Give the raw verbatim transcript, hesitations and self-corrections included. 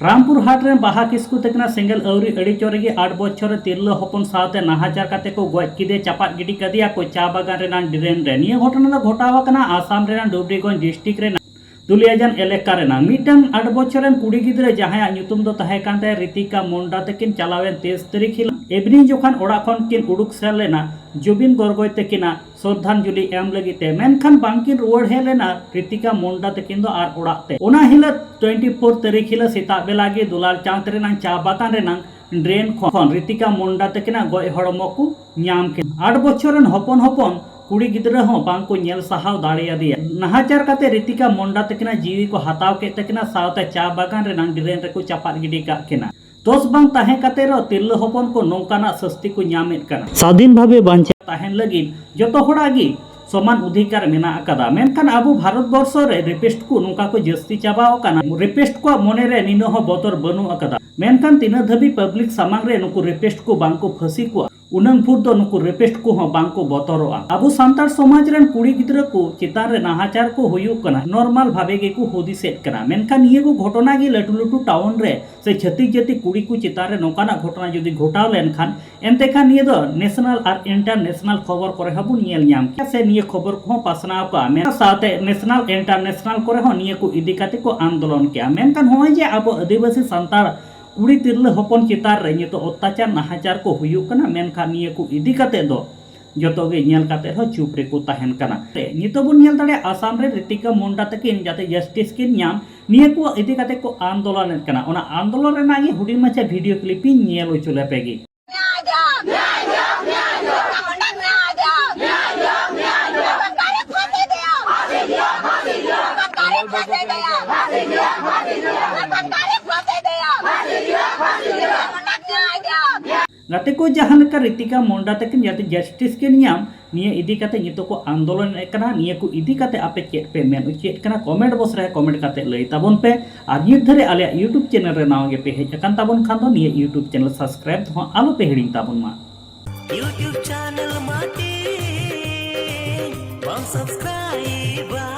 ᱨᱟᱢᱯᱩᱨ ᱦᱟᱴ ᱨᱮᱱ ᱵᱟᱦᱟ ᱠᱤᱥᱠᱩ ᱛᱟᱹᱠᱤᱱᱟᱜ ᱥᱮᱸᱜᱮᱞ ᱟᱹᱣᱨᱤ ᱟᱹᱲᱤ ᱪᱚ ᱨᱮᱜᱮ ᱟᱴ ᱵᱚᱪᱷᱚᱨ ᱨᱮ ᱛᱤᱨᱞᱟᱹ ᱦᱚᱯᱚᱱ ᱥᱟᱶᱛᱮ ᱱᱟᱦᱟᱪᱟᱨ ᱠᱟᱛᱮ ᱠᱚ ᱜᱚᱡ ᱠᱮᱫᱮᱭᱟ, ᱪᱟᱯᱟᱫ ᱜᱤᱰᱤ ᱠᱟᱫᱮᱭᱟ ᱠᱚ ᱪᱟ ᱵᱟᱜᱟᱱ ᱨᱮᱱᱟᱜ ᱰᱨᱮᱱ ᱨᱮ᱾ ᱱᱤᱭᱟᱹ ᱜᱷᱚᱴᱚᱱᱟ ᱫᱚ ᱜᱷᱚᱴᱟᱣ ᱟᱠᱟᱱᱟ ᱟᱥᱟᱢ ᱨᱮᱱᱟᱜ ᱰᱩᱵᱨᱤᱜᱚᱸᱡᱽ ᱰᱤᱥᱴᱨᱤᱠᱴ ᱨᱮᱱᱟᱜ ᱫᱩᱞᱤᱭᱟᱡᱟᱱ ᱮᱞᱟᱠᱟ ᱨᱮᱱᱟᱜ ᱢᱤᱫᱴᱟᱝ ᱟᱴ ᱵᱚᱪᱷᱚᱨ ᱨᱮᱱ ᱠᱩᱲᱤ ᱜᱤᱫᱽᱨᱟᱹ, ᱡᱟᱦᱟᱸᱭᱟᱜ ᱧᱩᱛᱩᱢ ᱫᱚ ᱛᱟᱦᱮᱸ ᱠᱟᱱ ᱛᱟᱭᱟ ᱨᱤᱛᱤᱠᱟ ᱢᱩᱱᱰᱟ ᱛᱟᱹᱠᱤᱱ, ᱪᱟᱞᱟᱣᱮᱱ ᱛᱮᱭᱤᱥ ᱛᱟᱹᱨᱤᱠᱷ ᱦᱤᱞᱳᱜ ᱮᱵᱷᱱᱤ ᱡᱚᱠᱷᱚᱱ ᱚᱲᱟᱜ ᱠᱷᱚᱱ ᱠᱤᱱ ᱩᱰᱩᱠ ᱥᱮᱱ ᱞᱮᱱᱟ ᱡᱩᱵᱤᱱ ᱜᱚᱨᱜᱚᱭ ᱛᱟᱹᱠᱤᱱᱟᱜ ᱥᱨᱚᱫᱷᱟᱧᱡᱚᱞᱤ ᱮᱢ ᱞᱟᱹᱜᱤᱫ ᱛᱮ, ᱢᱮᱱᱠᱷᱟᱱ ᱵᱟᱝᱠᱤᱱ ᱨᱩᱣᱟᱹᱲ ᱦᱮᱡ ᱞᱮᱱᱟ ᱨᱤᱛᱤᱠᱟ ᱢᱩᱱᱰᱟ ᱛᱟᱹᱠᱤᱱ ᱫᱚ ᱟᱨ ᱚᱲᱟᱜ ᱛᱮ᱾ ᱚᱱᱟ ᱦᱤᱞᱳᱜ ᱴᱩᱭᱮᱱᱴᱤ ᱯᱷᱳᱨ ᱛᱟᱹᱨᱤᱠᱷ ᱦᱤᱞᱳᱜ ᱥᱮᱛᱟᱜ ᱵᱮᱞᱟ ᱜᱮ ᱫᱩᱞᱟᱞ ᱪᱟᱸᱫᱽ ᱨᱮᱱᱟᱝ ᱪᱟ ᱵᱟᱜᱟᱱ ᱨᱮᱱᱟᱝ ᱰᱨᱮᱱ ᱠᱷᱚᱱ ᱨᱤᱛᱤᱠᱟ ᱢᱩᱱᱰᱟ ᱛᱟᱹᱠᱤᱱᱟᱜ ᱜᱚᱡ ᱦᱚᱲᱢᱚ ᱠᱚ ᱧᱟᱢ ᱠᱮᱫᱟ᱾ ᱟᱴ ᱵᱚᱪᱷᱚᱨ ᱨᱮᱱ ᱦᱚᱯᱚᱱ ᱦᱚᱯᱚᱱ ᱠᱩᱲᱤ ᱜᱤᱫᱽᱨᱟᱹ ᱦᱚᱸ ᱵᱟᱝ ᱠᱚ ᱧᱮᱞ ᱥᱟᱦᱟᱣ ᱫᱟᱲᱮᱭᱟᱫᱮᱭᱟ᱾ ᱱᱟᱦᱟᱪᱟᱨ ᱠᱟᱛᱮ ᱨᱤᱛᱤᱠᱟ ᱢᱩᱱᱰᱟ ᱛᱟᱹᱠᱤᱱᱟᱜ ᱡᱤᱣᱤ ᱠᱚ ᱦᱟᱛᱟᱣ ᱠᱮᱫ ᱛᱟᱹᱠᱤᱱᱟ, ᱥᱟᱶᱛᱮ ᱪᱟ ᱵᱟᱜᱟᱱ ᱨᱮᱱᱟᱝ ᱰᱨᱮᱱ ᱨᱮᱠᱚ ᱪᱟᱯᱟᱫ ᱜᱤᱰᱤ ᱠᱟᱜ ᱠᱤᱱᱟ᱾ ᱫᱳᱥ ᱵᱟᱝ ᱛᱟᱦᱮᱸ ᱠᱟᱛᱮ ᱨᱮᱦᱚᱸ ᱛᱤᱨᱞᱟᱹ ᱦᱚᱯᱚᱱ ᱠᱚ ᱱᱚᱝᱠᱟᱱᱟᱜ ᱥᱟᱹᱥᱛᱤ ᱠᱚ ᱧᱟᱢᱮᱫ ᱠᱟᱱᱟ᱾ ᱥᱟᱫᱷᱤᱱ ᱵᱷᱟᱵᱮ ᱵᱟᱧᱪᱟᱣ ᱛᱟᱦᱮᱱ ᱞᱟᱹᱜᱤᱫ ᱡᱚᱛᱚ ᱦᱚᱲᱟᱜ ᱜᱮ ᱥᱚᱢᱟᱱ ᱚᱫᱷᱤᱠᱟᱨ ᱢᱮᱱᱟᱜ ᱟᱠᱟᱫᱟ, ᱢᱮᱱᱠᱷᱟᱱ ᱟᱵᱚ ᱵᱷᱟᱨᱚᱛ ᱵᱚᱨᱥᱚ ᱨᱮ ᱨᱮᱯᱤᱥᱴ ᱠᱚ ᱱᱚᱝᱠᱟ ᱠᱚ ᱡᱟᱹᱥᱛᱤ ᱪᱟᱵᱟᱣ ᱟᱠᱟᱱᱟ᱾ ᱨᱮᱯᱤᱥᱴ ᱠᱚᱣᱟᱜ ᱢᱚᱱᱮ ᱨᱮ ᱱᱤᱱᱟᱹᱜ ᱦᱚᱸ ᱵᱚᱛᱚᱨ ᱵᱟᱹᱱᱩᱜ ᱟᱠᱟᱫᱟ, ᱢᱮᱱᱠᱷᱟᱱ ᱛᱤᱱᱟᱹᱜ ᱫᱷᱟᱹᱵᱤᱡ ᱯᱟᱵᱽᱞᱤᱠ ᱥᱟᱢᱟᱝ ᱨᱮ ᱱᱩᱠᱩ ᱨᱮᱯᱤᱥᱴ ᱠᱚ ᱵᱟᱝ ᱠᱚ ᱯᱷᱟᱹᱥᱤ ᱠᱚᱣᱟ, ᱩᱱᱟᱹᱝ ᱵᱷᱳᱨ ᱫᱚ ᱱᱩᱠᱩ ᱨᱮᱯᱤᱥᱴ ᱠᱚᱦᱚᱸ ᱵᱟᱝ ᱠᱚ ᱵᱚᱛᱚᱨᱚᱜᱼᱟ᱾ ᱟᱵᱚ ᱥᱟᱱᱛᱟᱲ ᱥᱚᱢᱟᱡᱽ ᱨᱮᱱ ᱠᱩᱲᱤ ᱜᱤᱫᱽᱨᱟᱹ ᱠᱚ ᱪᱮᱛᱟᱱ ᱨᱮ ᱱᱟᱦᱟᱪᱟᱨ ᱠᱚ ᱦᱩᱭᱩᱜ ᱠᱟᱱᱟ, ᱱᱚᱨᱢᱟᱞ ᱵᱷᱟᱵᱮ ᱜᱮᱠᱚ ᱦᱩᱫᱤᱥᱮᱫ ᱠᱟᱱᱟ, ᱢᱮᱱᱠᱷᱟᱱ ᱱᱤᱭᱟᱹ ᱠᱚ ᱜᱷᱚᱴᱚᱱᱟ ᱜᱮ ᱞᱟᱹᱴᱩ ᱞᱟᱹᱴᱩ ᱴᱟᱣᱩᱱ ᱨᱮ ᱥᱮ ᱪᱷᱟᱹᱛᱤᱠ ᱡᱟᱹᱛᱤ ᱠᱩᱲᱤ ᱠᱚ ᱪᱮᱛᱟᱱ ᱨᱮ ᱱᱚᱝᱠᱟᱱᱟᱜ ᱜᱷᱚᱴᱚᱱᱟ ᱡᱩᱫᱤ ᱜᱷᱚᱴᱟᱣ ᱞᱮᱱᱠᱷᱟᱱ, ᱮᱱᱛᱮ ᱠᱷᱟᱱ ᱱᱤᱭᱟᱹ ᱫᱚ ᱱᱮᱥᱱᱟᱞ ᱟᱨ ᱤᱱᱴᱟᱨᱱᱮᱥᱱᱟᱞ ᱠᱷᱚᱵᱚᱨ ᱠᱚᱨᱮ ᱦᱚᱸ ᱵᱚᱱ ᱧᱮᱞ ᱧᱟᱢ ᱠᱮᱭᱟ ᱥᱮ ᱱᱤᱭᱟᱹ ᱠᱷᱚᱵᱚᱨ ᱠᱚᱦᱚᱸ ᱯᱟᱥᱱᱟᱣ ᱠᱚᱜᱼᱟ᱾ ᱢᱮᱱ ᱥᱟᱶᱛᱮ ᱱᱮᱥᱱᱟᱞ ᱤᱱᱴᱟᱨᱱᱮᱥᱱᱟᱞ ᱠᱚᱨᱮ ᱦᱚᱸ ᱱᱤᱭᱟᱹ ᱠᱚ ᱤᱫᱤ ᱠᱟᱛᱮ ᱠᱚ ᱟᱱᱫᱳᱞᱚᱱ ᱠᱮᱭᱟ᱾ ᱢᱮᱱᱠᱷᱟᱱ ᱱᱚᱜᱼᱚᱭ ᱡᱮ ᱟᱵᱚ ᱟᱹᱫᱤᱵᱟᱹᱥᱤ ᱥᱟᱱᱛᱟᱲ ᱠᱩᱲᱤ ᱛᱤᱨᱞᱟᱹ ᱦᱚᱯᱚᱱ ᱪᱮᱛᱟᱱ ᱨᱮ ᱱᱤᱛᱚᱜ ᱚᱛᱛᱟᱪᱟᱨ ᱱᱟᱦᱟᱪᱟᱨ ᱠᱚ ᱦᱩᱭᱩᱜ ᱠᱟᱱᱟ, ᱢᱮᱱᱠᱷᱟᱱ ᱱᱤᱭᱟᱹ ᱠᱚ ᱤᱫᱤ ᱠᱟᱛᱮ ᱫᱚ ᱡᱚᱛᱚ ᱜᱮ ᱧᱮᱞ ᱠᱟᱛᱮ ᱦᱚᱸ ᱪᱩᱯ ᱨᱮᱠᱚ ᱛᱟᱦᱮᱱ ᱠᱟᱱᱟ᱾ ᱱᱤᱛᱚᱜ ᱵᱚᱱ ᱧᱮᱞ ᱫᱟᱲᱮᱭᱟᱜᱼᱟ ᱟᱥᱟᱢ ᱨᱮ ᱨᱤᱛᱤᱠᱟ ᱢᱩᱱᱰᱟ ᱛᱟᱹᱠᱤᱱ ᱡᱟᱛᱮ ᱡᱟᱥᱴᱤᱥ ᱠᱤᱱ ᱧᱟᱢ, ᱱᱤᱭᱟᱹ ᱠᱚ ᱤᱫᱤ ᱠᱟᱛᱮ ᱠᱚ ᱟᱱᱫᱳᱞᱚᱱᱮᱫ ᱠᱟᱱᱟ᱾ ᱚᱱᱟ ᱟᱱᱫᱳᱞᱚᱱ ᱨᱮᱱᱟᱜ ᱜᱮ ᱦᱩᱰᱤᱧ ᱢᱟᱪᱷᱟ ᱵᱷᱤᱰᱤᱭᱳ ᱠᱞᱤᱯ ᱤᱧ ᱧᱮᱞ ᱦᱚᱪᱚ ᱞᱮᱯᱮ ᱜᱮ᱾ ᱜᱟᱛᱮ ᱠᱚ, ᱡᱟᱦᱟᱸ ᱞᱮᱠᱟ ᱨᱤᱛᱤᱠᱟ ᱢᱩᱱᱰᱟ ᱛᱟᱹᱠᱤᱱ ᱡᱟᱛᱮ ᱡᱟᱥᱴᱤᱥ ᱠᱤᱱ ᱧᱟᱢ, ᱱᱤᱭᱟᱹ ᱤᱫᱤ ᱠᱟᱛᱮ ᱱᱤᱛᱚᱜ ᱠᱚ ᱟᱱᱫᱳᱞᱚᱱᱮᱫ ᱠᱟᱱᱟ᱾ ᱱᱤᱭᱟᱹ ᱠᱚ ᱤᱫᱤ ᱠᱟᱛᱮ ᱟᱯᱮ ᱪᱮᱫ ᱯᱮ ᱢᱮᱱ ᱚᱪᱚᱭᱮᱫ ᱠᱟᱱᱟ, ᱠᱚᱢᱮᱱᱴ ᱵᱚᱠᱥ ᱨᱮ ᱠᱚᱢᱮᱱᱴ ᱠᱟᱛᱮ ᱞᱟᱹᱭ ᱛᱟᱵᱚᱱ ᱯᱮ᱾ ᱟᱨ ᱱᱤᱛ ᱫᱷᱟᱹᱨᱤᱡ ᱟᱞᱮᱭᱟᱜ ᱭᱩᱴᱩᱵᱽ ᱪᱮᱱᱮᱞ ᱨᱮ ᱱᱟᱣᱟ ᱜᱮ ᱯᱮ ᱦᱮᱡ ᱟᱠᱟᱱ ᱛᱟᱵᱚᱱ ᱠᱷᱟᱱ ᱫᱚ ᱱᱤᱭᱟᱹ ᱭᱩᱴᱩᱵᱽ ᱪᱮᱱᱮᱞ ᱥᱟᱵᱥᱠᱨᱟᱭᱤᱵ ᱫᱚ ᱦᱚᱸ ᱟᱞᱚ ᱯᱮ ᱦᱤᱲᱤᱧ ᱛᱟᱵᱚᱱ ᱢᱟ᱾ YouTube channel ᱢᱟᱴᱤ ᱵᱟᱢ ᱥᱟᱵᱥᱠᱨᱟᱭᱤᱵᱟ᱾